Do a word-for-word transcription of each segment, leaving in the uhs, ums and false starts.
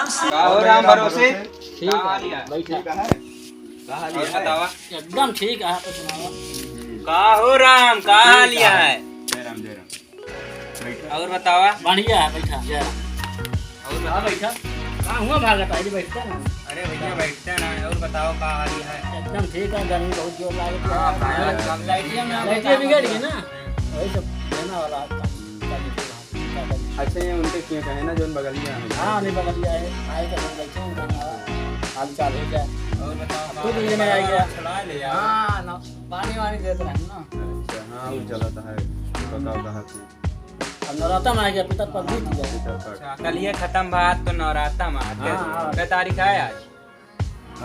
का हो राम भरोसे? ठीक है, का हाल है? बैठा। ठीक है। का हाल और है? बतावा। एकदम ठीक है, आप सुनावा। का हो राम, का हाल है? जय राम, जय राम। बैठा। और बतावा। बढ़िया है, बैठा। जय राम। और हाँ, बतावा। बैठा। कहाँ हुआ भागत है? बैठता ना। अरे भैया, बैठते ना। और बताओ, का हाल है? एकदम ठीक है, गर्मी बहुत जोर लागत है। हाँ, भाई, आजकल लाइटिया में लाइटिया बिगड़ गई ना, वही सब देना वाला है। अच्छा, ये उनके क्यों कहे ना, जोन बगलिया है? हाँ, नहीं, बगलिया है। आए तो हम बैठे हैं, हाल चाल हो जाए। और बताओ, अब तू तो ये नहीं आई गया। चला ले यार। हाँ, ना, पानी वानी देते रहे ना। अच्छा, हाँ, वो चलाता है, बताओ कहाँ से? अब नवराता में आ गया, पितर पर बीत गया। पितर पर। अच्छा, कल ये खत्म बात तो नवराता में आते हाँ, हैं। हाँ। कै तारीख है आज?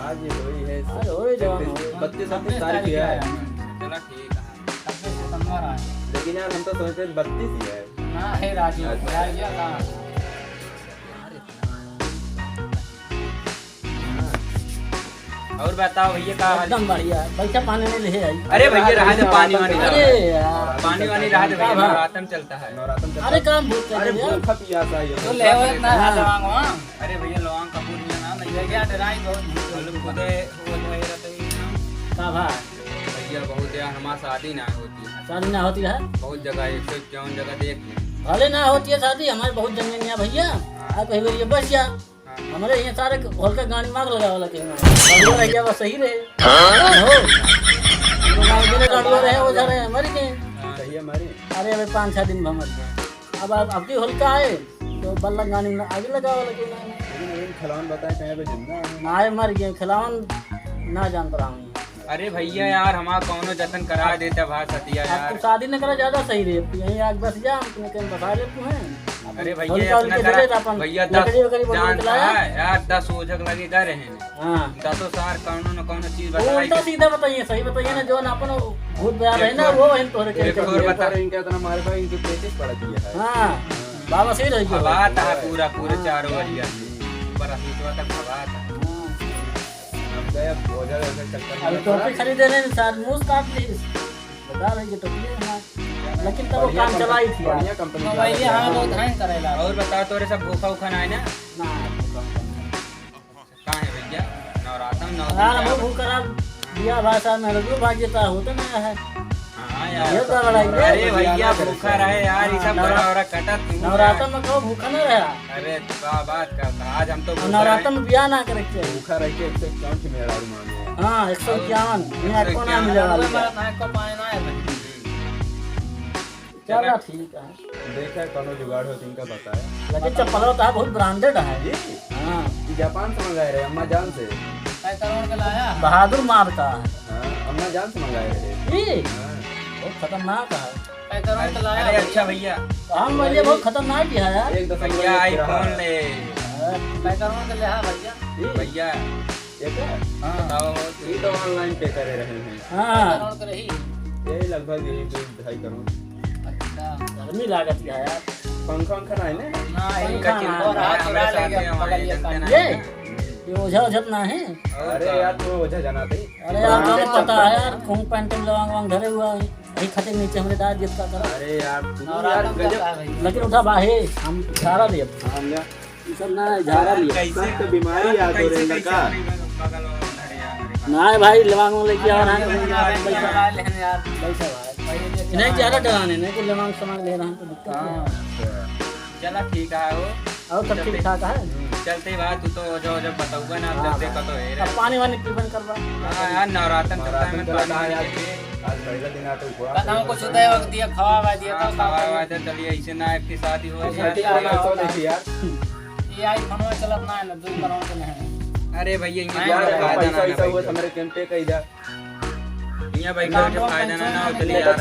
आज ये होई है अरे, होई जवान, होई। बत्तीस, छब्बीस तारीख है। चलो ठीक है। छब्बीस सितंबर है। लेकिन यार, हम तो सोचते हैं बत्तीस ही है। ना, हे राजू, अच्छा। राजू का? और बताओ भैया, का हाल? एकदम बढ़िया। पैसा पानी नहीं ले आई। अरे भैया, रहा दे पानी वानी। अरे यार। पानी वानी रहा दे भैया, का भाव? नवरातन चलता है। नवरातन चलता है। अरे काम भूत कर अरे दिया। भूखा पियासा ही है। तो ले ना हाँ। लवांग वहाँ। अरे भैया, लवांग का फूल ना, नहीं ये क्या डराई बहुत भूत बोलो, खुदे वो जो है रहता ही ना। का भाव? भैया, बहुत यार, हमार शादी ना होती है। शादी ना होती है? बहुत जगह, एक सौ इक्यावन जगह देख ली। भले ना होती है शादी, हमारे बहुत जमीन है भैया। हाँ। आप कहीं ये बस जा। हाँ। हमारे यहाँ सारे होल का गाड़ी मार लगा वाला के हमारे। बढ़िया रह गया, बस सही रहे। हाँ। हो। हमारे गाड़ी रहे, वो जा रहे हैं, मर गए। हाँ। सही है, मरे। अरे, अबे पाँच छह दिन में मर गए। अब आप, आपकी होलिका आए, तो बल्ला गानी में आगे लगावा लगे ना। लेकिन वही खिलावन बताए, कहीं पे जिंदा है। ना आए, मर गए, खिलावन ना जानत रहा हूँ। अरे भैया यार, हमारा कौनो जतन करा देता भा सतिया अब यार। तू शादी न करा, ज्यादा सही रहे। तू यहीं आग बस जा, हम तुम्हें कहीं बसा लेते हैं। अरे भैया, होलिका इतना होलिका करा, चले तो अपन भैया, दस लकड़ी वकड़ी बोल के जानता चलाया। है यार, दस ओझक लगे गए रहे हैं। हाँ। दसों सार कौनो न कौनो चीज वो बताई उल्टा दे। सीधा बताइए, सही बताइए ना, हाँ। जो ना अपन भूत बयार है ना, वो है तोरे एक के और बता। इनका इतना मारे भाई, इनके पेटिस पड़ा दिया है। हाँ। हाँ। बाबा सही रही गयो। खवात है पूरा, पूरे हाँ। चारों ओरिया से। ऊपर आसमान तक खवात है। हाँ। अब गए, अब ओझा, ओझा चक्कर अरे में टोपी पड़ा। खरीदे रहे, साथ मुंह काट ली। बता रही कि टोपी है ना। लेकिन तब वो बढ़िया काम चला ही थी यार। बढ़िया कंपनी तो का भाई, है। हाँ, वो धान करेला। और बताओ, तोरे सब भूखा उखा ना है ना? ना, भूखा उखा नहीं। कहाँ है भैया? नवरातन, नौ दिन यार, के हम बाद। भूख खराब दिया भाषा में रजू भाग्य का होता ना है। हाँ यार। ये तो लड़ाई है। अरे भैया, भूखा रहे यार, ये सब नवरा-, बड़ा बड़ा कटा तू नवरातन यार। में कहो भूखा ना रहा। अरे, तो का बात करता? आज हम तो भूखा नवरातन रहे। में बियाह ना करे के चाहिए। भूखा रह के एक सौ इक्यावन ठे मेहरारू मांगे। हाँ, एक सौ इक्यावन। और यहाँ एक सौ इक्यावन। को ना मिले वाली है। हमारे को पाए ना है भाई। चला ठीक है। देखा, कौनो जुगाड़ हो, इनका बताया। लेकिन चप्पल होता है, बहुत branded है। ये? हाँ। ये जापान से मंगाए रहे, अम्मा जान से। कै करोड़ के लाया? बहादुर माल का है। हाँ, अम्मा जान से मंगाए रहे। ये? हाँ। बहुत खतरनाक है। कै करोड़ के लाया अरे भैया? अच्छा भैया। हम भैया बहुत खतरनाक ही है यार। एक दशमलव भैया एक iPhone रहा। ले। हाँ। कै करोड़ के ले है भैया? ये? भैया। ये क्या? हाँ। बताओ। ये तो online pay करे रहे हैं। हाँ। कै करोड़ के रही? यही लगभग यही कोई ढाई करोड़। अच्छा। गर्मी लागत है यार। पंखा वंखा ना है ना? ना, पंखा ना। और हाथ चुरा ले गया, पकड़ लिया, ये? ये ओझा ओझा ना है? अरे यार, तू ओझा जाना थे। अरे यार, हमें पता है यार, खून पैंट में लवांग वांग धरे हुआ है। यही खातिर नीचे हमरे डाल दिया, का करा? अरे यार, तू यार गजब। लेकिन उठा बाहे, हम झारा ले। हाँ, ले। ये सब ना है, झारा ले। कैसे? सब तो बीमारी यार, आ तो कैसे, रेंडर कैसे का। अपने बगल वाला धरे यार, मेरे पास? ना है भाई, लवांग वांग लेके आ रहा है। अरे यार, बैठा भाई। इन्हें ज्यादा डराने, नहीं तो लवांग सामान ले रहा है तो दिक्कत नहीं है। हाँ। चला ठीक है हो। और सब चलते, ठीक ठाक है? हम्म, चलते ही बात, तू तो ओझा ओझा बताऊंगा ना, हाँ, चलते हाँ। कतो है रे। अब पानी वानी पीवन करवा। हाँ यार, नवरातन चलता है, नवरातन मैं चलता पानी है यार। वानी पीके। आज पहला दिन आता हूँ, बताओ कुछ दे वक्त दिया, खवावा दिया हाँ, तो खवावा दिया, चलिए, ऐसे ना आपकी शादी हो जाए। शादी करना तो देखिए यार। ये iPhone में चलत ना है ना, दो करोड़ के नहीं। अरे भैया, ये यार, फायदा पैसा ना वैसा हुआ, भाई। हमारे कैंपे का इधर। यहाँ बैठे बैठे फायदा ना, ना, चलिए यार।